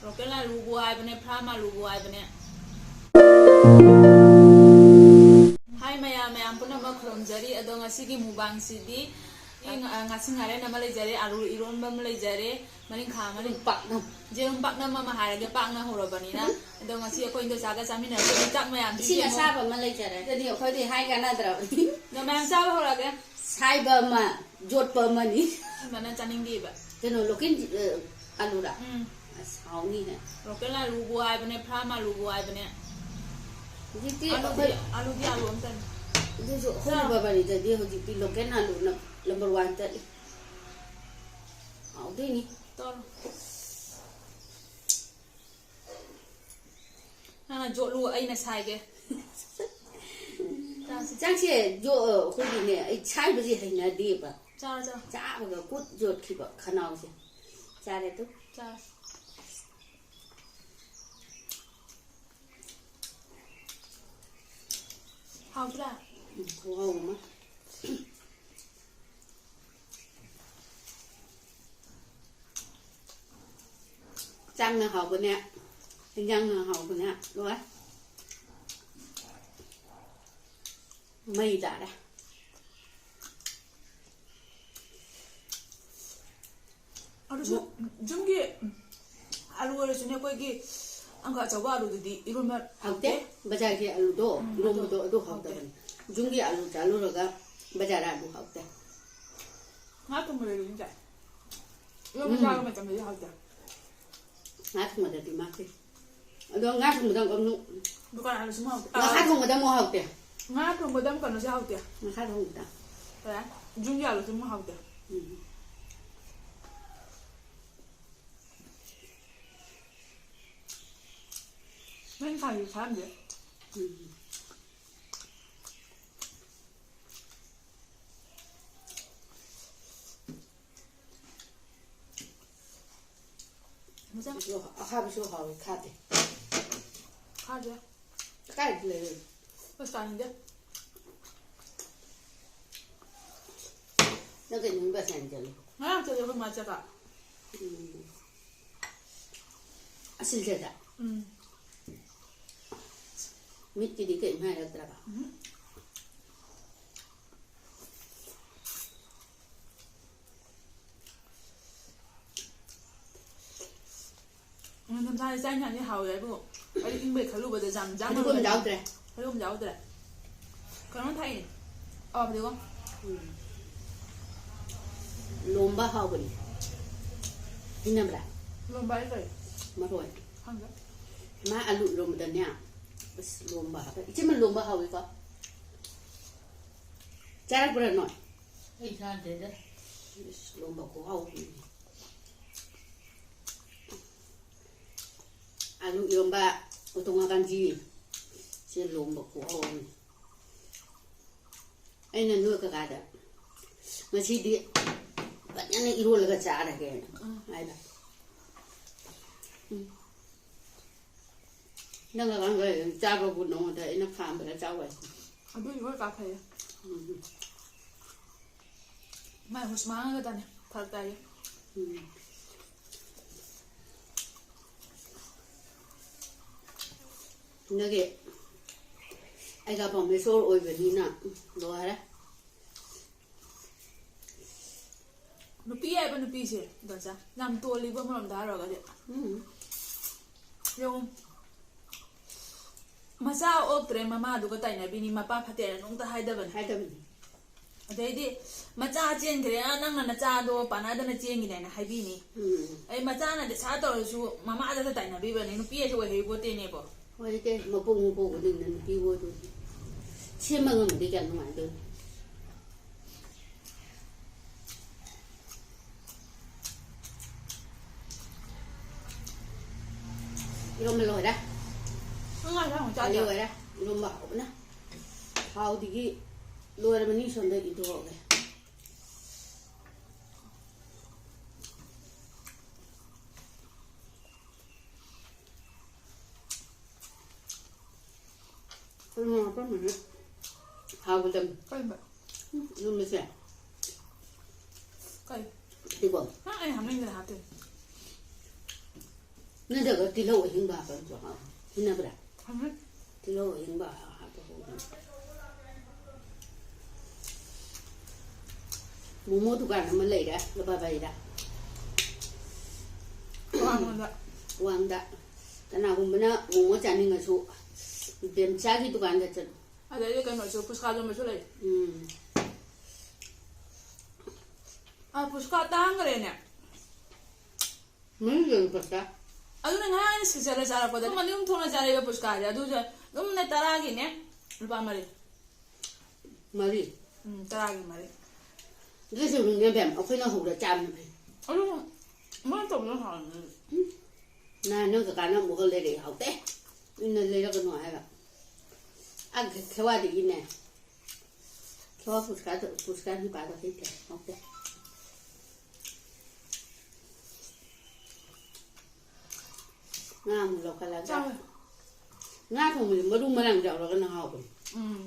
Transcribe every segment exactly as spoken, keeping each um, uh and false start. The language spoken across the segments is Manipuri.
ꯂꯣꯀꯦꯜ ꯑꯂꯨꯕꯨ ꯍꯥꯏꯕꯅꯦ, ꯐ꯭ꯔꯥꯝ ꯑꯂꯨꯕꯨ ꯍꯥꯏꯕꯅꯦ꯫ ꯍꯥꯏ ꯃꯌꯥꯝ, ꯃꯌꯥꯝ ꯄꯨꯝꯅꯃꯛ ꯈꯨꯔꯨꯝꯖꯔꯤ꯫ ꯑꯗꯣ ꯉꯁꯤꯒꯤ ꯃꯨꯛꯕꯥꯡꯁꯤꯗꯤ ꯑꯩ ꯉ-, ꯉꯥꯁꯤꯡ ꯉꯥꯔꯦꯟ ꯑꯃ ꯂꯩꯖꯔꯦ, ꯑꯂꯨ ꯏꯔꯣꯟꯕ ꯑꯃ ꯂꯩꯖꯔꯦ, ꯃꯅꯤꯡꯈꯥ ꯑꯃ ꯂꯩ-, ꯄꯥꯛꯅꯝ꯫ ꯌꯦꯔꯨꯝ ꯄꯥꯛꯅꯝ ꯑꯃ ꯍꯥꯏꯔꯒꯦ, ꯄꯥꯛꯅ ꯍꯧꯔꯕꯅꯤꯅ꯫ ꯑꯗꯣ ꯉꯁꯤ ꯑꯩꯈꯣꯏ ꯏꯟꯗꯣꯆꯥꯒ ꯆꯥꯃꯤꯟꯅꯔꯁꯤ꯫ ꯏꯁꯤꯡ ꯆꯥꯛ ꯃꯌꯥꯝꯁꯤꯗꯤ ꯑꯃꯨꯛ ꯑꯁꯥꯕ ꯑꯃ ꯂꯩꯖꯔꯦ꯫ ꯑꯗꯨꯗꯤ ꯑꯩꯈꯣꯏꯗꯤ ꯍꯥꯏ ꯀꯥꯟꯅꯗ꯭ꯔꯕꯅꯤ꯫ ꯑꯗꯣ ꯃꯌꯥꯝ ꯆꯥꯕ ꯍꯧꯔꯛꯑꯒꯦ꯫ ꯁꯥꯏꯕ ꯑꯃ, ꯌꯣꯠꯄ ꯑꯃꯅꯤ꯫ ꯑꯩ ꯃꯅꯝ ꯆꯥꯅꯤꯡꯗꯦꯕ꯫ ꯀꯩꯅꯣ, ꯂꯣꯀꯦꯜ, ꯑ, ꯑꯂꯨꯔꯥ? ꯎꯝ꯫ ꯑꯁ, ꯍꯥꯎꯅꯤꯍꯦ꯫ ꯂꯣꯀꯦꯜ ꯑꯂꯨꯕꯨ ꯍꯥꯏꯕꯅꯦ, ꯐ꯭ꯔꯥꯝ ꯑꯂꯨꯕꯨ ꯍꯥꯏꯕꯅꯦ꯫ ꯍꯧꯖꯤꯛꯇꯤ ꯑꯂꯨꯗꯤ, ꯑꯩꯈꯣꯏ ꯑꯂꯨꯗꯤ ꯑꯂꯨ ꯑꯝꯇꯅꯤ꯫ ꯑꯗꯨꯁꯨ ꯑꯩꯈꯣꯏ ꯆꯥꯎ꯫ ꯕꯕꯥꯔꯤꯗꯗꯤ ꯍꯧꯖꯤꯛꯇꯤ ꯂꯣꯀꯦꯜ ꯑꯂꯨꯅ ꯅꯝꯕꯔ ꯋꯥꯟ ꯆꯠꯂꯤ꯫ ꯍꯥꯎꯗꯣꯏꯅꯤ꯫ ꯇꯧꯔꯣ꯫ ꯅꯪꯅ ꯌꯣꯠꯂꯨ, ꯑꯩꯅ ꯁꯥꯏꯒꯦ꯫ ꯆꯥꯁꯤ꯫ ꯆꯥꯛꯁꯦ ꯌꯣ-, ꯑꯩꯈꯣꯏꯒꯤꯅꯦ, ꯑꯩ ꯁꯥꯏꯕꯁꯦ ꯍꯩꯅꯗꯦꯕ꯫ ꯆꯥꯔꯣ, ꯆꯥꯔꯣ꯫ ꯆꯥꯕꯒ ꯀꯨꯠ ꯌꯣꯠꯈꯤꯕ ꯈꯅꯥꯎꯁꯦ꯫ ꯆꯥꯔꯦ ꯑꯗꯨ꯫ ꯆꯥꯔꯣ꯫ ꯍꯥꯎꯇ꯭ꯔꯥ? ꯎꯝ, ꯈꯨꯍꯥꯎ ꯑꯃ꯫ ꯆꯥꯛꯅ ꯍꯥꯎꯕꯅꯦ, ꯏꯟꯖꯥꯡꯅ ꯍꯥꯎꯕꯅꯦ, ꯂꯣꯏ ꯃꯩ ꯇꯥꯔꯦ꯫ ꯑꯗꯨꯁꯨ ꯃꯨ- ꯌꯨꯝꯒꯤ ꯑꯂꯨ ꯑꯣꯏꯔꯁꯨꯅꯦ, ꯑꯩꯈꯣꯏꯒꯤ ꯑꯪꯀ ꯑꯆꯧꯕ ꯑꯂꯨꯗꯨꯗꯤ ꯏꯔꯣꯟꯕ ꯍꯥꯎꯇꯦ꯫ ꯍꯥꯎꯇꯦ꯫ ꯕꯖꯥꯔꯒꯤ ꯑꯂꯨꯗꯣ, ꯎꯝ, ꯏꯔꯣꯟꯕꯗꯣ ꯑꯗꯣ ꯑꯗꯨ ꯍꯥꯎꯇꯦ꯫ ꯍꯥꯎꯇꯕꯅꯤ꯫ ꯌꯨꯝꯒꯤ ꯑꯂꯨ ꯆꯥꯂꯨꯔꯒ ꯕꯖꯥꯔ ꯑꯂꯨ ꯍꯥꯎꯇꯦ꯫ ꯉꯥ ꯊꯣꯡꯕꯗꯗꯤ ꯑꯗꯨꯝ ꯆꯥꯏ꯫ ꯏꯔꯣꯟꯕ ꯎꯝ꯫ ꯆꯥꯕ ꯃꯇꯝꯗꯗꯤ ꯍꯥꯎꯇꯦ꯫ ꯉꯥ ꯊꯣꯡꯕꯗꯗꯤ ꯃꯥꯁꯦ꯫ ꯑꯗꯣ ꯉꯥ ꯊꯣꯡꯕꯗ ꯑꯃꯨꯛ ꯗꯨꯀꯥꯟ ꯑꯂꯨꯁꯨ ꯍꯥꯎꯇꯦ꯫ ꯉꯥꯈꯥ ꯑꯥ꯫ ꯊꯣꯡꯕꯗ ꯑꯃꯨꯛ ꯍꯥꯎꯇꯦ꯫ ꯉꯥ ꯊꯣꯡꯕꯗ ꯑꯃꯨꯛ ꯀꯩꯅꯣꯁꯦ ꯍꯥꯎꯇꯦ꯫ ꯉꯥꯈꯥ ꯊꯣꯡꯕꯗ꯫ ꯀꯩ? ꯌꯨꯝꯒꯤ ꯑꯂꯨꯁꯦ ꯑꯃꯨꯛ ꯍꯥꯎꯇꯦ꯫ ꯎꯝ꯫ ꯅꯪ ꯊꯥꯒꯤ ꯊꯥꯔꯝꯗꯦ꯫ ꯎꯝ꯫ ꯃꯆꯥ꯫ ꯑꯗꯣ ꯑꯈꯥꯕꯁꯨ ꯍꯥꯎꯋꯤ, ꯈꯥꯗꯦ꯫ ꯈꯥꯗꯦ꯫ ꯀꯥꯏꯗ ꯂꯩꯔꯨꯏ? ꯕꯁ ꯇꯣꯡꯅꯤꯡꯗꯦ꯫ ꯅꯪ ꯀꯩꯅꯣ ꯕꯁ ꯍꯥꯟꯅ ꯆꯠꯂꯨ꯫ ꯉꯔꯥꯡ ꯆꯠꯂꯦ ꯑꯩꯈꯣꯏ ꯃꯥ ꯆꯠꯄ꯫ ꯎꯝ꯫ ꯑꯁꯤꯜꯁꯦꯗ꯫ ꯎꯝ꯫ ꯃꯤꯠꯀꯤꯗꯤ ꯀꯩꯝ ꯍꯥꯏꯔꯛꯇ꯭ꯔꯕ? ꯎꯝ꯫ ꯅꯤꯡꯊꯝꯊꯥꯗꯤ ꯆꯥꯛ ꯏꯟꯁꯥꯡꯗꯤ ꯍꯥꯎꯋꯦ ꯍꯥꯏꯕꯨ ꯑꯩ ꯏꯪꯕꯩ ꯈꯜꯂꯨꯕꯗ ꯖꯥꯝ ꯖꯥꯝ ꯐꯗꯤꯒꯣꯝ ꯑꯣꯏꯕ ꯌꯥꯎꯗ꯭ꯔꯦ꯫ ꯐꯗꯤꯒꯣꯝ ꯌꯥꯎꯗ꯭ꯔꯦ꯫ ꯀꯩꯅꯣ ꯊꯥꯛꯏꯅꯦ꯫ ꯑꯥ, ꯐꯗꯤꯒꯣꯝ꯫ ꯎꯝ꯫ ꯂꯣꯝꯕ ꯍꯥꯎꯕꯅꯤ꯫ ꯍꯩꯅꯕ꯭ꯔꯥ? ꯂꯣꯝꯕ ꯍꯥꯏ ꯀꯔꯤ? ꯃꯔꯣꯏ꯫ ꯈꯪꯗꯦ꯫ ꯃꯥ ꯑꯂꯨ ꯏꯔꯣꯝꯕꯗꯅꯦ꯫ ꯑꯁ, ꯂꯣꯝꯕ ꯍꯥꯞꯄ꯫ ꯏꯆꯦꯃ, ꯂꯣꯝꯕ ꯍꯥꯎꯋꯤꯀꯣ꯫ ꯆꯥꯔꯛꯄ꯭ꯔꯥ ꯅꯣꯏ? ꯑꯩ ꯆꯥꯗꯦꯗ꯫ ꯏꯁ, ꯂꯣꯝꯕ ꯈꯨꯍꯥꯎ ꯑꯃꯅꯤ꯫ ꯑꯂꯨ ꯏꯔꯣꯝꯕ, ꯎꯇꯣꯡ ꯉꯥ ꯀꯥꯟꯖꯤ꯫ ꯁꯤ ꯂꯣꯝꯕ ꯈꯨꯍꯥꯎ ꯑꯃꯅꯤ꯫ ꯑꯩꯅ ꯅꯣꯏ ꯀꯀꯥꯗ, "ꯉꯁꯤꯗꯤ ꯐꯖꯅ ꯏꯔꯣꯜꯂꯒ ꯆꯥꯔꯒꯦꯅ" ꯎꯝ꯫ ꯍꯥꯏꯕ꯫ ꯎꯝ꯫ ꯅꯪ ꯑꯉꯥꯡꯈꯩ ꯆꯥꯕꯕꯨ ꯅꯉꯣꯟꯗ ꯑꯩꯅ ꯈꯥꯝꯕꯗ ꯆꯥꯎ ꯍꯥꯏꯁꯤꯅꯤ꯫ ꯑꯗꯨꯏ ꯍꯣꯏ ꯀꯥ ꯐꯩꯌꯦ꯫ ꯎꯝ꯫ ꯃꯥꯏ ꯍꯨꯁꯃꯥꯡꯒꯗꯅꯦ ꯐꯔꯛ ꯇꯥꯏꯌꯦ꯫ ꯎꯝ꯫ ꯅꯪꯒꯤ ꯑꯩꯒ ꯄꯥꯝꯃꯦ ꯁꯣꯔ ꯑꯣꯏꯕꯅꯤꯅ ꯂꯣꯏꯔꯦ꯫ ꯅꯨꯄꯤ ꯍꯥꯏꯕ ꯅꯨꯄꯤꯁꯦ, ꯗꯣꯟꯆꯥ, ꯌꯥꯝ ꯇꯣꯜꯂꯤꯕ ꯑꯃꯔꯣꯝꯗ ꯍꯥꯏꯔꯨꯔꯒꯗꯤ꯫ ꯎꯝ꯫ ꯌꯦꯡꯉꯨ, ꯃꯆꯥ ꯑꯣꯛꯇ꯭ꯔꯦ, ꯃꯃꯥꯗꯨꯒ ꯇꯥꯏꯅꯕꯤꯅꯤ, ꯃꯄꯥ ꯐꯠꯇꯦꯅ ꯅꯣꯡꯇ ꯍꯥꯏꯗꯕꯅꯤ꯫ ꯍꯥꯏꯗꯕꯅꯤ꯫ ꯑꯗꯩꯗꯤ ꯃꯆꯥ ꯆꯦꯟꯈ꯭ꯔꯦ, "ꯑ, ꯅꯪꯅ ꯅꯆꯥꯗꯣ ꯄꯥꯟꯅꯗꯅ ꯆꯦꯟꯈꯤꯅꯦꯅ" ꯍꯥꯏꯕꯤꯅꯤ꯫ ꯎꯝ꯫ ꯑꯩ ꯃꯆꯥꯅ ꯗꯁꯥ ꯇꯧꯔꯁꯨ ꯃꯃꯥꯗ ꯇꯥꯏꯅꯕꯤꯕꯅꯤ, ꯅꯨꯄꯤ ꯑꯁꯤ ꯑꯣꯏꯍꯩ ꯄꯣꯠꯇꯦꯅꯦꯕꯣ꯫ ꯍꯣꯏ, ꯏꯆꯦ, ꯃꯄꯣꯛ ꯃꯄꯣꯛ ꯈꯨꯗꯤꯡꯗ ꯅꯨꯄꯤ ꯑꯣꯏꯗꯣꯏꯅꯤ꯫ ꯁꯦꯝꯕ ꯉꯝꯃꯗꯤ ꯀꯌꯥꯝ ꯅꯨꯡꯉꯥꯏꯗꯣꯏꯅꯣ꯫ ꯏꯔꯣꯝꯕ ꯂꯣꯏꯔꯦ꯫ ꯅꯪ ꯉꯥ ꯌꯥꯝ ꯆꯥꯗꯦ꯫ ꯂꯣꯏꯔꯦ꯫ ꯏꯔꯣꯝꯕ ꯍꯥꯎꯕꯅ꯫ ꯊꯥꯎꯗꯒꯤ ꯂꯣꯏꯔꯕꯅꯤ, ꯁꯣꯝꯗ ꯏꯟꯊꯣꯛꯑꯒꯦ꯫ ꯀꯩꯅꯣ ꯍꯥꯞꯄꯝꯃꯤꯁꯦ? ꯍꯥꯎꯕꯗꯪ꯫ ꯀꯩꯕ? ꯎꯝ, ꯏꯔꯣꯝꯕꯁꯦ꯫ ꯀꯩ? ꯐꯗꯤꯒꯣꯝ꯫ ꯑ, ꯑꯩ ꯍꯥꯞꯅꯤꯡꯗꯅ ꯍꯥꯞꯇꯣꯏꯅꯦ꯫ ꯅꯠꯇ꯭ꯔꯒ ꯇꯤꯜꯍꯧ ꯑꯍꯤꯡꯕ ꯍꯥꯞꯄ ꯅꯠꯇ꯭ꯔꯣ? ꯈꯦꯠꯅꯕ꯭ꯔꯥ? ꯈꯪꯗꯦ꯫ ꯇꯤꯜꯍꯧ ꯑꯍꯤꯡꯕ ꯍꯥꯞꯄ ꯍꯧꯕꯅꯤ꯫ ꯃꯣꯃꯣ ꯗꯨꯀꯥꯟ ꯑꯃ ꯂꯩꯔꯦ ꯂꯨꯄꯥ ꯕꯥꯏꯗ꯫ ꯋꯥꯡꯃꯗ꯫ ꯋꯥꯡꯗ꯫ ꯀꯅꯥꯒꯨꯝꯕꯅ ꯃꯣꯃꯣ ꯆꯥꯅꯤꯡꯉꯁꯨ ꯕꯦꯝꯆꯥꯒꯤ ꯗꯨꯀꯥꯟꯗ ꯆꯠꯂꯨ꯫ ꯑꯗꯩꯗꯤ ꯀꯩꯅꯣꯁꯨ, ꯐꯨꯁꯀꯥ ꯌꯣꯟꯕꯁꯨ ꯂꯩ꯫ ꯎꯝ꯫ ꯑ, ꯐꯨꯁꯀꯥ ꯇꯥꯡꯈ꯭ꯔꯦꯅꯦ꯫ ꯃꯃꯤꯡ ꯀꯩꯅꯣ ꯄꯁꯇ? ꯑꯗꯨꯅ ꯉꯔꯥꯡ ꯑꯩꯅ ꯁꯤ ꯆꯠꯂ ꯆꯥꯔꯛꯄꯗ ꯑꯗꯨꯝ ꯑꯅꯤ ꯑꯍꯨꯝ ꯊꯣꯛꯅ ꯆꯥꯔꯛꯑꯦꯕ ꯄꯨꯁꯀꯥꯁꯦ꯫ ꯑꯗꯨꯁꯨ ꯑꯗꯨꯝꯅꯦ ꯇꯔꯥꯒꯤꯅꯦ, ꯂꯨꯄꯥ ꯃꯔꯤ꯫ ꯃꯔꯤ? ꯎꯝ, ꯇꯔꯥꯒꯤ ꯃꯔꯤ꯫ ꯑꯗꯨꯁꯨ ꯃꯦꯝ, ꯑꯩꯈꯣꯏꯅ ꯍꯧꯔ ꯆꯥꯕꯅ ꯐꯩ꯫ ꯑꯗꯨ ꯃꯣꯏꯅ ꯇꯧꯕꯗꯣ ꯍꯥꯎꯕꯅꯦ꯫ ꯎꯝ꯫ ꯅꯍꯥꯟ ꯅꯪ ꯀꯀꯥꯅ ꯑꯃꯨꯛꯀ ꯂꯩꯔꯛꯑꯦ, ꯍꯥꯎꯇꯦ꯫ ꯑꯩꯅ ꯂꯩꯔꯛꯀꯅꯨ ꯍꯥꯏꯔꯒ꯫ ꯑꯥ, ꯈꯦꯋꯥꯗꯒꯤꯅꯦ꯫ ꯈꯦꯋꯥ ꯄꯨꯁꯀꯥꯗꯣ, ꯄꯨꯁꯀꯥ ꯅꯨꯄꯥꯗꯣ ꯍꯩꯇꯦ, ꯍꯥꯎꯇꯦ꯫ ꯉꯥ ꯑꯃꯨꯛ ꯂꯧꯈꯠꯂꯒ꯫ ꯆꯥꯎꯋꯦ꯫ ꯉꯥ ꯊꯣꯡꯕꯁꯦ ꯃꯔꯨ ꯃꯔꯥꯡ ꯌꯥꯎꯔꯒꯅ ꯍꯥꯎꯕꯅꯦ꯫ ꯎꯝ꯫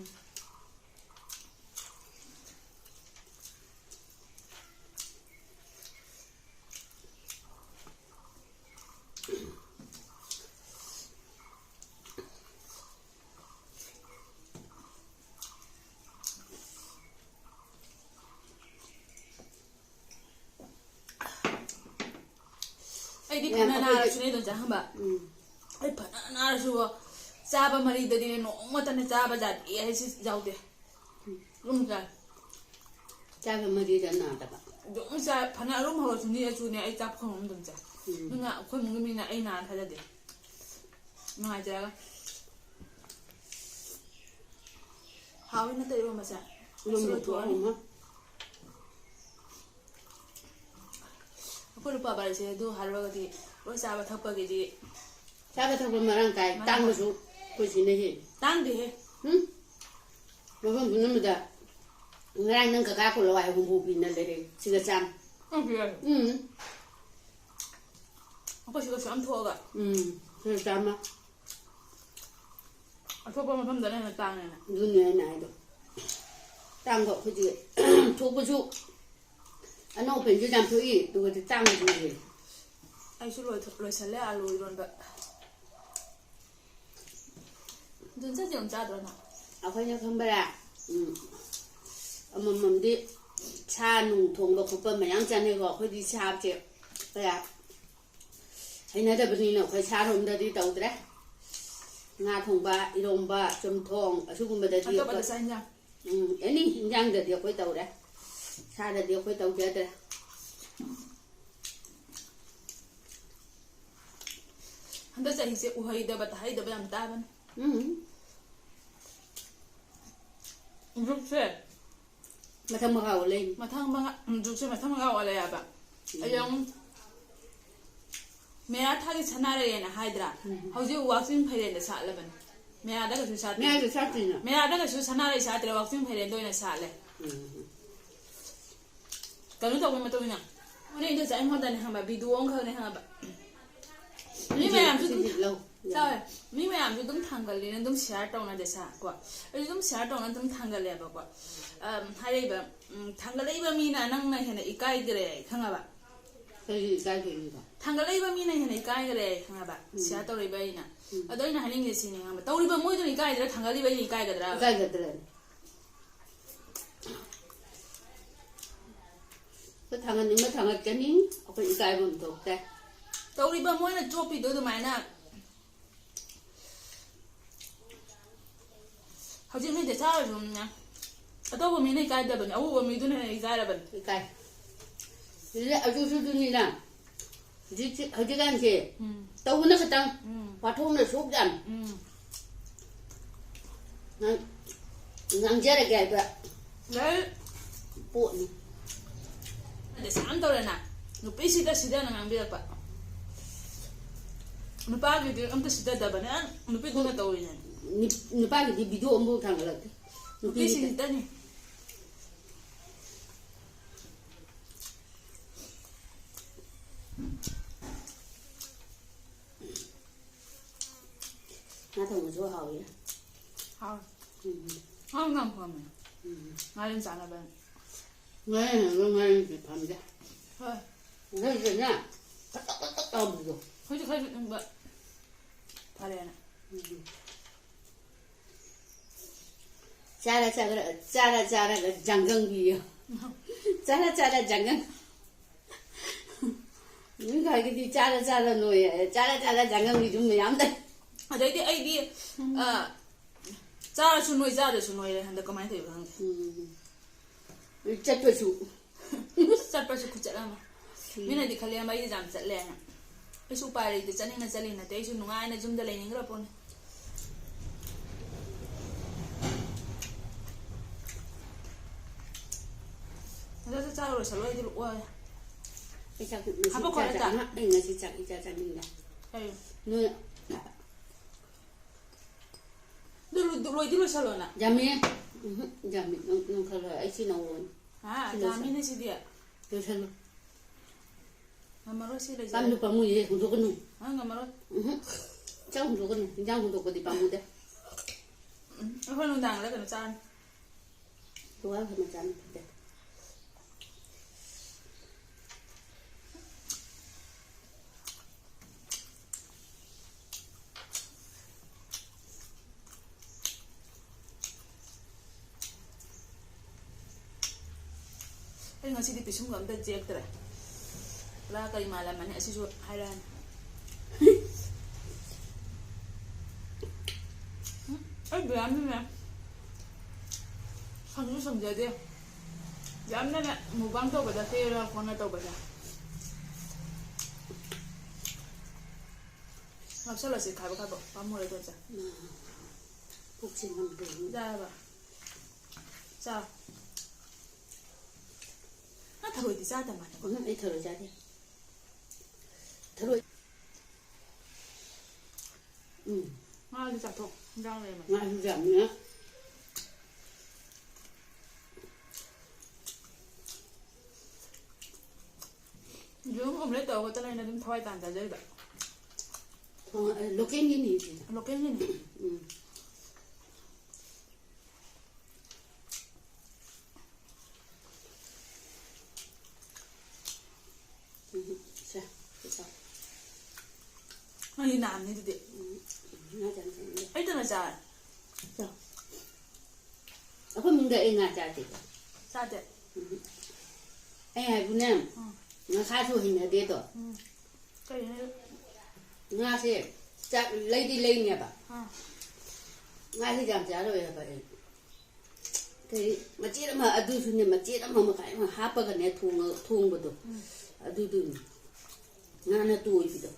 ꯑꯩꯗꯤ ꯌꯥꯝ ꯐꯅ ꯑꯩꯈꯣꯏꯗꯤ ꯅꯥꯔꯁꯨꯅꯦ, ꯑꯗꯨꯝ ꯆꯥꯍꯟꯕ꯫ ꯎꯝ꯫ ꯑꯩ ꯐꯅ ꯅꯥꯔꯁꯨ ꯆꯥꯕ ꯃꯔꯤꯗꯗꯤꯅꯦ, ꯅꯣꯡꯃꯇꯅꯦ ꯆꯥꯕ ꯌꯥꯗꯦ ꯍꯥꯏꯁꯤ ꯌꯥꯎꯗꯦ꯫ ꯑꯗꯨꯝ ꯆꯥꯏ꯫ ꯆꯥꯕ ꯃꯔꯤꯗ ꯅꯥꯗꯕ꯫ ꯑꯗꯨꯝ ꯆꯥꯏ꯫ ꯐꯅ ꯑꯔꯨꯝ ꯍꯧꯔꯁꯨ ꯅꯤꯔꯁꯨꯅꯦ, ꯑꯩ ꯆꯥꯛ ꯈꯣꯡ ꯑꯗꯨꯝ ꯆꯥꯏ꯫ ꯎꯝ꯫ ꯑꯗꯨꯅ ꯑꯩꯈꯣꯏ ꯏꯃꯨꯡꯒꯤ ꯃꯤꯅ ꯑꯩ ꯅꯥꯔ ꯊꯥꯖꯗꯦ꯫ ꯅꯨꯡꯉꯥꯏꯖꯔꯒ꯫ ꯍꯥꯎꯋꯤ ꯅꯠꯇ꯭ꯔꯣ ꯏꯔꯣꯝꯕꯁꯦ? ꯏꯔꯣꯝꯕ ꯂꯣꯏꯊꯣꯛꯑꯅꯤ꯫ ꯈꯨꯍꯥꯎ ꯑꯃ꯫ ꯑꯩꯈꯣꯏ ꯂꯨꯄꯥ ꯕꯥꯔꯤꯁꯦ ꯑꯗꯨ ꯍꯥꯏꯔꯨꯔꯒꯗꯤ ꯂꯣꯏ ꯆꯥꯕ ꯊꯛꯄꯒꯤꯗꯤ꯫ ꯆꯥꯕ ꯊꯛꯄ ꯃꯔꯥꯡ ꯀꯥꯏ, ꯃꯔꯥꯡ ꯀꯥꯏ꯫ ꯇꯥꯡꯕꯁꯨ ꯑꯩꯈꯣꯏ ꯁꯤꯅ ꯍꯦꯜꯂꯤ꯫ ꯇꯥꯡꯗꯦꯍꯦ꯫ ꯎꯝ? ꯃꯐꯝ ꯄꯨꯝꯅꯃꯛꯇ ꯉꯔꯥꯡ ꯅꯪ ꯀꯀꯥ ꯀꯣꯜꯂꯣ ꯍꯥꯏ ꯍꯨꯝꯐꯨ ꯄꯤꯅ ꯂꯩꯔꯦ, ꯁꯤꯗ ꯆꯥꯝꯃ꯫ ꯎꯝ, ꯄꯤꯔꯦ꯫ ꯎꯝ꯫ ꯑꯩꯈꯣꯏ ꯁꯤꯒ ꯁꯨꯛꯌꯥꯝ ꯊꯣꯛꯑꯒ꯫ ꯎꯝ, ꯁꯤꯗ ꯆꯥꯝꯃ꯫ ꯑꯇꯣꯞꯄ ꯃꯐꯝꯗꯅ ꯍꯦꯟꯅ ꯇꯥꯡꯉꯦꯅ꯫ ꯑꯗꯨꯅꯦ ꯑꯩꯅ ꯍꯥꯏꯗꯣ꯫ ꯇꯥꯡꯕ ꯑꯩꯈꯣꯏꯗꯤ ꯊꯣꯛꯄꯁꯨ ꯑꯅꯧ ꯑꯄꯦꯟꯁꯨ ꯌꯥꯝ ꯊꯣꯛꯏ, ꯑꯗꯨꯒꯗꯤ ꯇꯥꯡꯕꯁꯨ ꯍꯦꯜꯂꯤ꯫ ꯑꯩꯁꯨ ꯂꯣꯏꯊꯣꯛ-, ꯂꯣꯏꯁꯜꯂꯦ ꯑꯥꯂꯨ ꯏꯔꯣꯟꯕ꯫ ꯑꯗꯨ ꯆꯠꯇꯤ ꯑꯃꯨꯛ ꯆꯥꯗ꯭ꯔꯣ ꯅꯪ? ꯑꯩꯈꯣꯏꯅ ꯈꯪꯕꯔꯥ? ꯎꯝ, ꯑꯃꯃꯝꯗꯤ ꯁꯥ ꯅꯨꯡ ꯊꯣꯡꯕ ꯈꯣꯠꯄ ꯃꯌꯥꯝ ꯆꯥꯅꯩꯀꯣ꯫ ꯑꯩꯈꯣꯏꯗꯤ ꯁꯥꯁꯦ ꯀꯌꯥ ꯍꯩꯅꯗꯕꯅꯤꯅ ꯑꯩꯈꯣꯏ ꯁꯥꯔꯣꯝꯗꯗꯤ ꯇꯧꯗ꯭ꯔꯦ꯫ ꯉꯥ ꯊꯣꯡꯕ, ꯏꯔꯣꯝꯕ, ꯆꯝꯊꯣꯡ ꯑꯁꯤꯒꯨꯝꯕꯗꯗꯤ ꯑꯇꯣꯞꯄꯗ ꯑꯩꯈꯣꯏ, ꯆꯥꯛ ꯏꯟꯖꯥꯡ? ꯎꯝ, ꯑꯦꯅꯤ ꯏꯟꯖꯥꯡꯗꯗꯤ ꯑꯩꯈꯣꯏ ꯇꯧꯔꯦ꯫ ꯁꯥꯗꯗꯤ ꯑꯩꯈꯣꯏ ꯇꯧꯖꯗ꯭ꯔꯦ꯫ ꯍꯟꯗꯛ ꯆꯍꯤꯁꯦ ꯎꯍꯩꯗꯕ ꯇꯥꯍꯩꯗꯕ ꯌꯥꯝ ꯇꯥꯕꯅꯤ꯫ ꯎꯝ꯫ ꯒ꯭ꯔꯨꯞꯁꯦ ꯃꯊꯪ ꯃꯈꯥ ꯑꯣꯜꯂꯛꯏꯅꯤ꯫ ꯃꯊꯪ ꯃꯉꯥ, ꯎꯝ, ꯒ꯭ꯔꯨꯞꯁꯦ ꯃꯊꯪ ꯃꯉꯥ ꯑꯣꯜꯂꯛꯑꯦꯕ꯫ ꯎꯝ꯫ ꯑꯩ ꯑꯃꯨꯛ ꯃꯦꯔꯥ ꯊꯥꯒꯤ ꯁꯅꯥꯔꯩꯑꯅ ꯍꯥꯏꯗ꯭ꯔꯥ? ꯎꯝ꯫ ꯍꯧꯖꯤꯛ ꯋꯥꯛꯆꯤꯡ ꯐꯩꯔꯦꯟꯗ ꯁꯥꯠꯂꯕꯅꯤ꯫ ꯃꯦꯔꯥꯗ ꯀꯩꯁꯨ ꯁꯥꯠꯇꯦ꯫ ꯃꯦꯔꯥꯗ ꯁꯥꯠꯇ꯭ꯔꯤꯅ? ꯃꯦꯔꯥꯗ ꯀꯩꯁꯨ ꯁꯅꯥꯔꯩ ꯁꯥꯠꯇ꯭ꯔꯦ, ꯋꯥꯛꯆꯤꯡ ꯐꯩꯔꯦꯟꯗ ꯑꯣꯏꯅ ꯁꯥꯠꯂꯦ꯫ ꯎꯝ꯫ ꯀꯩꯅꯣ ꯇꯧꯕꯩ ꯃꯇꯨꯡ ꯏꯟꯅ꯫ ꯍꯣꯔꯦꯟ ꯏꯟꯗꯣ ꯑꯩꯉꯣꯟꯗꯅꯦ ꯈꯪꯕ, ꯚꯤꯗꯤꯑꯣ ꯑꯃꯈꯛꯅꯦ ꯈꯪꯉꯕ꯫ ꯃꯤ ꯃꯌꯥꯝꯁꯨ ꯑꯗꯨꯝ ꯁꯤꯗꯤ ꯂꯧ꯫ ꯆꯥꯎꯋꯦ꯫ ꯃꯤ ꯃꯌꯥꯝꯁꯨ ꯑꯗꯨꯝ ꯊꯥꯡꯒꯠꯂꯤꯅ ꯑꯗꯨꯝ ꯁꯤꯌꯥꯔ ꯇꯧꯅꯗꯦ ꯁꯥ ꯀꯣ꯫ ꯑꯩꯁꯨ ꯑꯗꯨꯝ ꯁꯤꯌꯥꯔ ꯇꯧꯅ ꯑꯗꯨꯝ ꯊꯥꯡꯒꯠꯂꯦꯕꯀꯣ꯫ ꯑꯝ, ꯍꯥꯏꯔꯛꯏꯕ, ꯎꯝ, ꯊꯥꯡꯒꯠꯂꯛꯏꯕ ꯃꯤꯅ ꯅꯪꯅ ꯍꯦꯟꯅ ꯏꯀꯥꯏꯈ꯭ꯔꯦ ꯈꯪꯉꯕ꯫ ꯀꯩꯒꯤ ꯏꯀꯥꯏꯗꯣꯏꯅꯣꯕ? ꯊꯥꯡꯒꯠꯂꯛꯏꯕ ꯃꯤꯅ ꯍꯦꯟꯅ ꯏꯀꯥꯏꯈ꯭ꯔꯦ ꯈꯪꯉꯕ꯫ ꯎꯝ꯫ ꯁꯤꯌꯥꯔ ꯇꯧꯔꯛꯏꯕ ꯑꯩꯅ꯫ ꯎꯝ꯫ ꯑꯗꯣ ꯑꯩꯅ ꯍꯥꯏꯅꯤꯡꯉꯤꯁꯦ ꯁꯤꯅꯤ ꯈꯪꯉꯕ꯫ ꯇꯧꯔꯤꯕ ꯃꯣꯏꯗꯨꯅ ꯏꯀꯥꯏꯗ꯭ꯔꯥ, ꯊꯥꯡꯒꯠꯂꯤꯕ ꯑꯩꯅ ꯏꯀꯥꯏꯒꯗ꯭ꯔꯥ? ꯏꯀꯥꯏꯒꯗ꯭ꯔꯅꯦ? ꯑꯩꯈꯣꯏ ꯊꯥꯡꯒꯠꯅꯤꯡꯕ ꯊꯥꯡꯒꯠꯀꯅꯤ, ꯑꯩꯈꯣꯏ ꯏꯀꯥꯏꯕ ꯑꯃ ꯊꯣꯛꯇꯦ꯫ ꯇꯧꯔꯤꯕ ꯃꯣꯏꯅ ꯆꯣꯞꯄꯤꯗꯣ ꯑꯗꯨꯃꯥꯏꯅ꯫ ꯍꯧꯖꯤꯛ ꯃꯤꯗ ꯆꯥꯔꯁꯨꯅꯦ, ꯑꯇꯧꯕ ꯃꯤꯅ ꯏꯀꯥꯏꯗꯕꯅꯦ, ꯑꯎꯕ ꯃꯤꯗꯨꯅ ꯍꯦꯟꯅ ꯏꯀꯥꯏꯔꯕꯅꯦ꯫ ꯏꯀꯥꯏ꯫ ꯑꯗꯨꯗꯤ ꯑꯗꯨꯁꯨ ꯑꯗꯨꯅꯤꯅ, ꯍꯧꯖꯤꯛ, ꯍꯧꯖꯤꯛꯀꯥꯟꯁꯦ ꯎꯝ꯫ ꯇꯧꯕꯅ ꯈꯇꯪ, ꯎꯝ꯫ ꯋꯥꯊꯣꯛꯅ ꯁꯨꯛ ꯌꯥꯝ꯫ ꯎꯝ꯫ ꯉꯥꯡ-, ꯉꯥꯡꯖꯔꯒꯦ ꯍꯥꯏꯕ ꯂꯩ꯫ ꯄꯣꯠꯅꯤ꯫ ꯑꯗ ꯁꯥꯝ ꯇꯧꯔꯦꯅ, ꯅꯨꯄꯤꯁꯤꯗ ꯁꯤꯗꯅ ꯉꯥꯡꯕꯤꯔꯛꯄ꯫ ꯅꯨꯄꯥꯒꯤꯗꯤ ꯑꯝꯇ ꯁꯤꯗꯗꯕꯅꯦ, ꯅꯨꯄꯤꯗꯨꯅ ꯇꯧꯔꯤꯅꯦ꯫ ꯅꯨ-, ꯅꯨꯄꯥꯒꯤꯗꯤ ꯚꯤꯗꯤꯑꯣ ꯑꯃꯐꯥꯎ ꯊꯥꯡꯒꯠꯂꯛꯇꯦ꯫ ꯅꯨꯄꯤꯒꯤꯗ꯫ ꯅꯨꯄꯤꯁꯤꯡꯁꯤꯗꯅꯤ꯫ ꯉꯥ ꯊꯣꯡꯕꯁꯨ ꯍꯥꯎꯋꯤ꯫ ꯍꯥꯎ꯫ ꯎꯝ꯫ ꯍꯥꯎ ꯌꯥꯝ ꯐꯝꯃꯦ꯫ ꯎꯝ꯫ ꯉꯥꯔꯦꯟ ꯆꯥꯅꯕ꯫ ꯉꯥꯔꯦꯟ ꯍꯥꯏꯕ ꯉꯥꯔꯦꯟꯁꯦ ꯐꯝꯗꯦ꯫ ꯍꯣꯏ꯫ ꯉꯥꯔꯦꯟꯁꯦꯅꯦ, ꯐꯠ ꯐꯠ ꯐꯠ ꯇꯧꯕꯗꯣ꯫ ꯍꯧꯖꯤꯛ ꯈꯔꯁꯨ ꯏꯪꯕ ꯐꯔꯦꯅ꯫ ꯎꯝ꯫ ꯆꯥꯔ ꯆꯥꯔ, ꯆꯥꯔ ꯆꯥꯔꯒ ꯖꯪꯒꯪꯕꯤꯌꯣ꯫ ꯆꯥꯔ ꯆꯥꯔ ꯖꯪꯒꯪ꯫ ꯃꯤ ꯈꯔꯒꯤꯗꯤ ꯆꯥꯔ ꯆꯥꯔ ꯅꯣꯏ ꯍꯥꯏ꯫ ꯆꯥꯔ ꯆꯥꯔ ꯖꯪꯒꯪꯕꯤꯁꯨ ꯃꯌꯥꯝ ꯂꯩ꯫ ꯑꯗꯩꯗꯤ ꯑꯩꯗꯤ, ꯑ, ꯆꯥꯔꯁꯨ ꯅꯣꯏ, ꯆꯥꯗ꯭ꯔꯁꯨ ꯅꯣꯏꯔꯦ ꯍꯟꯗꯛ꯫ ꯀꯃꯥꯏꯅ ꯇꯧꯔꯤꯅꯣ ꯈꯪꯗꯦ꯫ ꯎꯝ꯫ ꯆꯠꯄꯁꯨ꯫ ꯆꯠꯄꯁꯨ ꯈꯨꯆꯠ ꯑꯃ꯫ ꯎꯝ꯫ ꯃꯤꯅꯗꯤ ꯈꯜꯂꯦ ꯃꯩꯗꯤ ꯌꯥꯝ ꯆꯠꯂꯦꯅ꯫ ꯑꯩꯁꯨ ꯎꯄꯥꯏ ꯂꯩꯇꯦ, ꯆꯠꯅꯤꯡꯅ ꯆꯠꯂꯤ ꯅꯠꯇꯦ꯫ ꯑꯩꯁꯨ ꯅꯨꯡꯉꯥꯏꯅ ꯌꯨꯝꯗ ꯂꯩꯅꯤꯡꯈ꯭ꯔ ꯄꯣꯠꯅꯤ꯫ ꯑꯗꯨꯁꯨ ꯆꯥꯔꯨꯔꯣ, ꯁꯜꯂꯣ, ꯑꯩꯗꯤ ꯋꯥꯔꯦ꯫ ꯑꯩ ꯆꯥꯛ ꯉꯁꯤ ꯍꯥꯄꯛꯈꯣ ꯆꯥ-, ꯅꯠꯇ꯭ꯔꯥ? ꯆꯥ-, ꯑꯩ ꯉꯁꯤ ꯆꯥꯛ ꯏꯆꯥ ꯆꯥꯅꯤꯡꯗꯦ꯫ ꯀꯩ? ꯅꯣꯏ ꯑꯗꯨ ꯂꯣꯏ-, ꯂꯣꯏꯗꯤ ꯂꯣꯏꯁꯜꯂꯣꯅ꯫ ꯌꯥꯝꯃꯦ꯫ ꯎꯝꯍꯨꯝ, ꯌꯥꯝꯃꯦ꯫ ꯅꯪ, ꯅꯪ ꯈꯔ ꯂꯣꯏ-, ꯑꯩ ꯁꯤ ꯅꯧꯕꯅꯤ꯫ ꯍꯥ, ꯁꯤ ꯂꯣꯏꯁꯜꯂꯣ꯫ ꯌꯥꯝꯃꯤꯅꯦ ꯁꯤꯗꯤ꯫ ꯂꯣꯏꯁꯜꯂꯣ꯫ ꯉꯝꯃꯔꯣꯏ ꯁꯤ ꯂꯩꯖꯔꯦ꯫ ꯄꯥꯝꯁꯨ ꯄꯥꯝꯃꯨꯏꯌꯦ, ꯍꯨꯟꯗꯣꯛꯀꯅꯨ꯫ ꯅꯪ ꯉꯝꯃꯔꯣꯏ꯫ ꯎꯝꯍꯨꯝ꯫ ꯆꯥꯛ ꯍꯨꯟꯗꯣꯛꯀꯅꯨ꯫ ꯏꯟꯖꯥꯡ ꯍꯨꯟꯗꯣꯛꯄꯗꯤ ꯄꯥꯝꯃꯨꯗꯦ꯫ ꯎꯝ, ꯑꯩꯈꯣꯏ ꯅꯨꯡꯗꯥꯡꯗ ꯀꯩꯅꯣ ꯆꯥꯔꯅꯤ꯫ ꯍꯋꯥꯏ ꯃꯆꯥ ꯑꯃ ꯐꯨꯠꯇꯦ꯫ ꯑꯩ ꯉꯁꯤꯗꯤ ꯄꯤꯁꯨꯝꯒ ꯑꯝꯇ ꯆꯦꯛꯇ꯭ꯔꯦ꯫ ꯄꯨꯔꯥ ꯀꯔꯤ ꯃꯥꯜꯂꯝꯃꯅꯤ ꯑꯁꯤꯁꯨ ꯍꯥꯏꯔꯛꯑꯅꯤ꯫ ꯎꯝ, ꯑꯩ ꯕꯤꯔꯌꯥꯅꯤꯅꯦ꯫ ꯁꯪꯁꯨ ꯁꯪꯖꯗꯦ꯫ ꯌꯥꯝꯅꯅꯦ ꯃꯨꯛꯕꯥꯡ ꯇꯧꯕꯗ ꯀꯦꯔ ꯈꯣꯠꯅ ꯇꯧꯕꯗ꯫ ꯉꯥꯎꯁꯜꯂꯁꯤ ꯈꯥꯏꯕ ꯈꯥꯏꯕ ꯄꯥꯝꯃꯨꯔꯦ ꯇꯧꯁꯦ꯫ ꯎꯝ꯫ ꯄꯨꯛꯁꯦ ꯉꯝꯗꯦ꯫ ꯆꯥꯔꯕ? ꯆꯥ꯫ ꯅꯪ ꯊꯔꯣꯏꯗꯤ ꯆꯥꯗ ꯃꯥꯜꯂꯦꯀꯣ? ꯎꯝ, ꯑꯩ ꯊꯔꯣꯏ ꯆꯥꯗꯦ꯫ ꯊꯔꯣꯏ꯫ ꯎꯝ꯫ ꯉꯥꯗꯤ ꯆꯥꯊꯣꯛ, ꯍꯤꯟꯖꯥꯡ ꯂꯩꯔꯝꯃꯗꯤ꯫ ꯉꯥꯁꯨ ꯌꯥꯝꯃꯤꯅ꯫ ꯌꯦꯔꯨꯝ omelette ꯇꯧꯔꯒ ꯈꯛꯇꯅꯦ ꯑꯩꯅ ꯑꯗꯨꯝ ꯊꯋꯥꯏ ꯇꯥꯅ ꯆꯥꯖꯔꯤꯕ꯫ ꯊꯣꯡ-, ꯑ, localꯒꯤꯅꯤ ꯁꯤꯗ꯫ Localꯒꯤꯅꯤ꯫ ꯎꯝ꯫ ꯎꯝ, ꯁꯦ, ꯁꯦ ꯆꯥꯎ꯫ ꯑꯩ ꯅꯥꯝꯅꯤ ꯑꯗꯨꯗꯤ꯫ ꯎꯝ, ꯉꯥ ꯆꯥꯅꯤꯡꯉꯦ꯫ ꯑꯩꯇꯅ ꯆꯥꯔꯦ꯫ ꯆꯥꯎ꯫ ꯑꯩꯈꯣꯏ ꯏꯃꯨꯡꯗ ꯑꯩ ꯉꯥ ꯆꯥꯗꯦ꯫ ꯆꯥꯗꯦ꯫ ꯎꯝ꯫ ꯑꯩ ꯍꯥꯏꯕꯨꯅꯦ, ꯎꯝ꯫ ꯉꯥꯁꯥꯁꯨ ꯍꯩꯅꯗꯦꯗꯣ꯫ ꯎꯝ꯫ ꯀꯩꯅꯣ? ꯉꯥꯁꯦ ꯆꯥꯛ ꯂꯩꯗꯤ ꯂꯩꯅꯦꯕ꯫ ꯑꯥ꯫ ꯉꯥꯁꯦ ꯌꯥꯝ ꯆꯥꯔꯣꯏ ꯍꯥꯏꯕ ꯑꯩ꯫ ꯀꯩ ꯃꯆꯦꯠ ꯑꯃ, ꯑꯗꯨꯁꯨꯅꯦ, ꯃꯆꯦꯠ ꯑꯃ ꯃꯈꯥꯏ ꯑꯃ ꯍꯥꯞꯄꯒꯅꯦ ꯊꯣꯡꯉ-, ꯊꯣꯡꯕꯗꯣ꯫ ꯎꯝ꯫ ꯑꯗꯨꯗꯨꯅꯤ꯫ ꯉꯥꯅ ꯇꯣꯏꯕꯤꯗꯣ꯫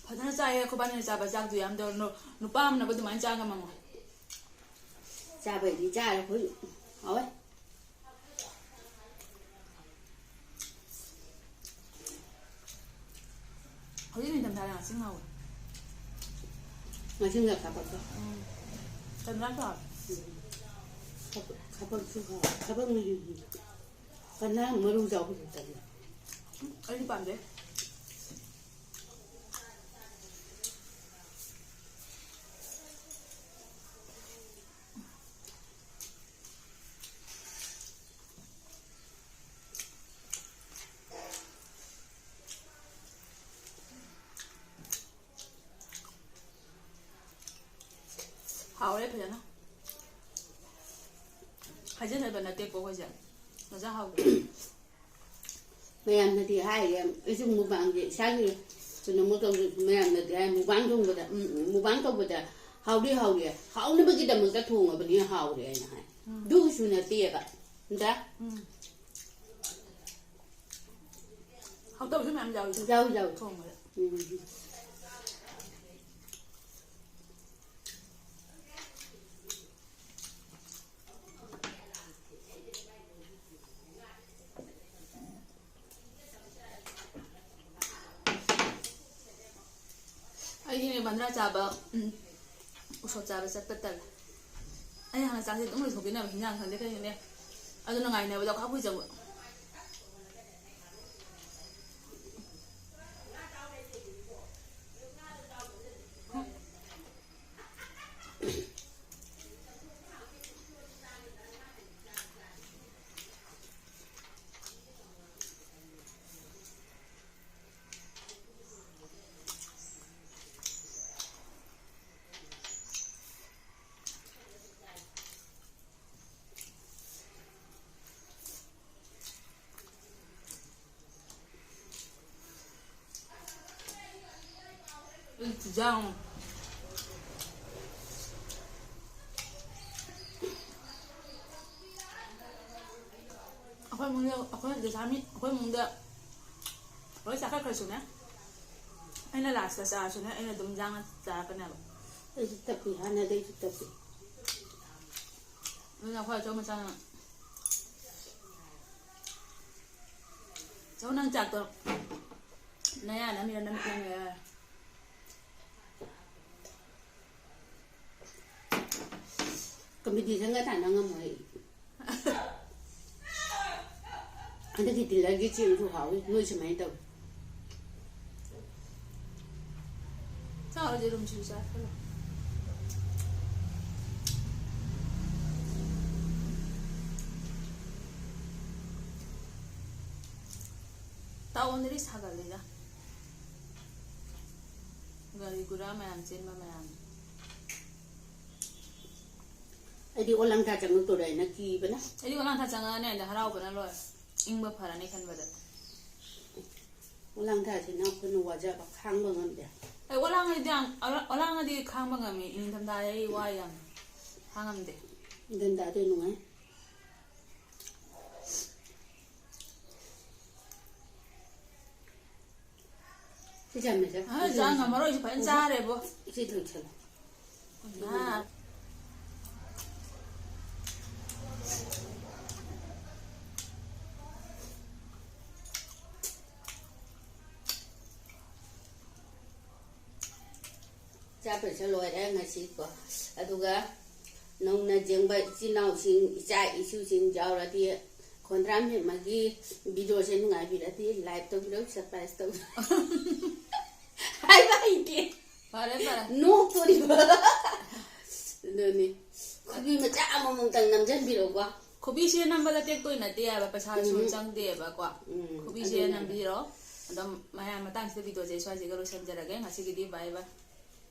ꯐꯖꯅ ꯆꯥꯏꯌꯦ ꯑꯩꯈꯣꯏꯕꯥꯅꯤꯅ ꯆꯥꯕ ꯆꯥꯛꯇꯨ ꯌꯥꯝ ꯇꯧꯔ ꯅꯨꯄꯥ ꯑꯃꯅꯕ ꯑꯗꯨꯃꯥꯏꯅ ꯆꯥ ꯉꯝꯃꯝꯃꯣꯏ꯫ ꯆꯥꯕꯩꯗꯤ ꯆꯥꯔꯦ ꯑꯩꯈꯣꯏ꯫ ꯍꯥꯎꯋꯦ꯫ ꯍꯧꯖꯤꯛ ꯅꯤꯡꯊꯝꯊꯥꯗ ꯉꯥꯆꯤꯡ ꯍꯥꯎꯋꯦ꯫ ꯉꯥꯆꯤꯡꯒ ꯈꯥꯕꯛꯀ꯫ ꯎꯝ꯫ ꯀꯩꯅꯣ ꯌꯥꯝ ꯍꯥꯎꯋꯦ꯫ ꯈꯥꯕꯛ-, ꯈꯥꯕꯛꯁꯨ ꯍꯥꯎꯋꯦ꯫ ꯈꯥꯕꯛꯅ ꯍꯦꯟꯅ ꯍꯥꯎꯋꯦ꯫ ꯀꯅꯥ ꯃꯔꯨ ꯆꯥꯎꯕꯗꯨ ꯇꯜꯂꯦ꯫ ꯎꯝ, ꯑꯩꯗꯤ ꯄꯥꯝꯗꯦ꯫ ꯍꯥꯎꯔꯦ ꯐꯖꯅ꯫ ꯍꯥꯏꯖꯟꯅꯕ ꯅꯠꯇꯦꯀꯣ ꯑꯩꯈꯣꯏꯁꯦ꯫ ꯐꯖꯅ ꯍꯥꯎꯔꯦ꯫ ꯃꯌꯥꯝꯅꯗꯤ ꯍꯥꯏꯔꯦ, ꯑꯩꯁꯨ ꯃꯨꯛꯕꯥꯡꯁꯦ ꯏꯁꯥꯒꯤ ꯀꯩꯅꯣꯃꯨꯛ ꯇꯧꯗ꯭ꯔꯁꯨ ꯃꯌꯥꯝꯅꯗꯤ ꯍꯥꯏ, ꯃꯨꯛꯕꯥꯡ ꯊꯣꯡꯕꯗ, ꯎꯝ, ꯎꯝ, ꯃꯨꯛꯕꯥꯡ ꯇꯧꯕꯗ ꯍꯥꯎꯗꯤ ꯍꯥꯎꯔꯦ, ꯍꯥꯎꯅꯕꯒꯤꯗꯃꯛꯇ ꯊꯣꯡꯉꯕꯅꯤꯅ ꯍꯥꯎꯔꯦ ꯍꯥꯏꯅ ꯍꯥꯏ꯫ ꯎꯝ꯫ ꯑꯗꯨꯒꯤꯁꯨ ꯅꯠꯇꯦꯕ꯫ ꯗ? ꯎꯝ꯫ ꯍꯥꯎꯇꯕꯁꯨ ꯃꯌꯥꯝ ꯌꯥꯎꯋꯤ ꯌꯥꯎꯏ, ꯌꯥꯎꯏ꯫ ꯊꯣꯡꯕꯗ꯫ ꯎꯝ꯫ ꯑꯩꯗꯤꯅꯦ ꯕꯟꯗ꯭ꯔꯥ ꯆꯥꯕ, ꯎꯝ, ꯎꯁꯣꯞ ꯆꯥꯕ ꯆꯠꯄ ꯇꯜꯂꯦ꯫ ꯑꯩ ꯍꯥꯟꯅ ꯆꯥꯛꯁꯦ ꯑꯗꯨꯝ ꯂꯣꯏꯊꯣꯛꯈꯤꯅꯕ ꯍꯤꯟꯖꯥꯡ ꯈꯪꯗꯦ ꯀꯩꯅꯣꯅꯦ꯫ ꯑꯗꯨꯅ ꯉꯥꯏꯅꯕꯗ ꯈ꯭ꯋꯥꯏ ꯀꯨꯏꯖꯕ꯫ ꯑꯩ ꯆꯤꯟꯖꯥꯡ ꯑꯩꯈꯣꯏ ꯏꯃꯨꯡꯗ, ꯑꯩꯈꯣꯏ ꯂꯩꯁꯥꯕꯤ, ꯑꯩꯈꯣꯏ ꯏꯃꯨꯡꯗ ꯂꯣꯏ ꯆꯥꯈꯠꯈ꯭ꯔꯁꯨꯅꯦ, ꯑꯩꯅ ꯂꯥꯁꯇ ꯆꯥꯔꯁꯨꯅꯦ, ꯑꯩꯅ ꯑꯗꯨꯝ ꯏꯟꯖꯥꯡ ꯆꯥꯔꯛꯀꯅꯦꯕ꯫ ꯑꯩꯁꯨ ꯇꯞꯄꯤ, ꯍꯥꯟꯅꯗꯩꯁꯨ ꯇꯞꯄꯤ꯫ ꯑꯗꯨꯅ ꯑꯩꯈꯣꯏ ꯑꯆꯧ ꯃꯆꯥꯅ, "ꯆꯧ, ꯅꯪ ꯆꯥꯛꯇꯣ ꯅꯌꯥ ꯅꯝꯃꯤꯔ ꯅꯃꯤꯠ ꯅꯝꯃꯤꯔ?" ꯀꯝꯄꯤꯇꯤꯁꯟꯒ ꯇꯥꯟꯅ ꯉꯝꯃꯣꯏ ꯑꯩ꯫ ꯍꯟꯗꯛꯀꯤ ꯗꯤꯂꯔꯒꯤ ꯆꯦꯡꯁꯨ ꯍꯥꯎꯏ, ꯅꯣꯏ ꯁꯨꯃꯥꯏꯅ ꯇꯧꯏ꯫ ꯆꯥꯎꯔꯗꯤ ꯑꯗꯨꯝ ꯁꯤꯁꯨ ꯆꯥꯁꯜꯂꯣ꯫ ꯇꯥꯎꯟꯗꯗꯤ ꯁꯥꯒꯠꯂꯤꯗ꯫ ꯒꯥꯔꯤ ꯒꯨꯔꯥ ꯃꯌꯥꯝ ꯆꯦꯟꯕ ꯃꯌꯥꯝ꯫ ꯑꯩꯗꯤ ꯑꯣꯂꯥꯡꯊꯥ ꯆꯪꯉꯛꯇꯣꯔꯦ ꯍꯥꯏꯅ ꯀꯤꯕꯅ꯫ ꯑꯩꯗꯤ ꯑꯣꯂꯥꯡꯊꯥ ꯆꯪꯉꯛꯑꯅꯤ ꯍꯥꯏꯅ ꯍꯔꯥꯎꯕꯅ ꯂꯣꯏꯔꯦ꯫ ꯏꯪꯕ ꯐꯔꯅꯤ ꯈꯟꯕꯗ꯫ ꯑꯣꯂꯥꯡꯊꯥꯁꯤꯅ ꯑꯩꯈꯣꯏꯅ ꯋꯥꯖꯕ ꯈꯥꯡꯕ ꯉꯝꯗꯦ꯫ ꯑꯩ ꯑꯣꯂꯥꯡꯉꯗꯤ ꯌꯥꯝ, ꯑꯣꯂꯥꯡꯉꯗꯤ ꯈꯥꯡꯕ ꯉꯝꯃꯤ꯫ ꯏꯪꯊꯝꯊꯥꯗꯤ ꯑꯩ ꯋꯥꯏ ꯌꯥꯝ ꯈꯥꯡꯉꯝꯗꯦ꯫ ꯏꯪꯊꯝꯊꯥꯗꯤ ꯅꯨꯡꯉꯥꯏ꯫ ꯁꯤ ꯆꯥꯃꯁꯁꯦ꯫ ꯑ, ꯆꯥ ꯉꯝꯃꯔꯣꯏ, ꯐꯖꯅ ꯆꯥꯔꯦꯕꯣ꯫ ꯁꯤ ꯂꯣꯏꯁꯜꯂꯣ꯫ ꯑ꯫ ꯆꯥꯕꯁꯨ ꯂꯣꯏꯔꯦ ꯉꯁꯤꯀꯣ꯫ ꯑꯗꯨꯒ ꯅꯧꯅ ꯌꯦꯡꯕ ꯏꯆꯤꯟ ꯏꯅꯥꯎꯁꯤꯡ, ꯏꯆꯥ ꯏꯁꯨꯁꯤꯡ ꯌꯥꯎꯔꯗꯤ, ꯈꯣꯟꯗ꯭ꯔꯥꯝ ꯍꯦꯟꯕꯒꯤ ꯚꯤꯗꯤꯑꯣꯁꯦ ꯅꯨꯡꯉꯥꯏꯕꯤꯔꯗꯤ like ꯇꯧꯕꯤꯔꯣ, subscribe ꯇꯧꯕꯤꯔꯣ꯫ ꯍꯥꯏꯕ ꯍꯩꯇꯦ꯫ ꯐꯔꯦ, ꯐꯔꯦ꯫ ꯅꯣꯛꯇꯣꯔꯤꯕ꯫ ꯑꯗꯨꯅꯤ꯫ ꯈꯨꯕꯤ ꯃꯆꯥ ꯑꯃꯃꯝꯇꯪ ꯅꯝꯖꯟꯕꯤꯔꯣꯀꯣ꯫ ꯈꯨꯕꯤꯁꯦ ꯅꯝꯕꯗ ꯇꯦꯛꯇꯣꯏ ꯅꯠꯇꯦ ꯍꯥꯏꯕ, ꯄꯩꯁꯥꯁꯨ ꯎꯝ꯫ ꯆꯪꯗꯦꯕꯀꯣ꯫ ꯎꯝ, ꯈꯨꯕꯤꯁꯦ ꯑꯗꯨꯅꯦ꯫ ꯅꯝꯕꯤꯔꯣ꯫ ꯑꯗꯨꯝ ꯃꯌꯥꯝ ꯃꯇꯥꯡꯁꯤꯗ ꯚꯤꯗꯤꯑꯣꯁꯦ ꯁ꯭ꯋꯥꯏꯁꯤꯒ ꯂꯣꯏꯁꯤꯟꯖꯔꯒꯦ꯫ ꯉꯁꯤꯒꯤꯗꯤ bye bye꯫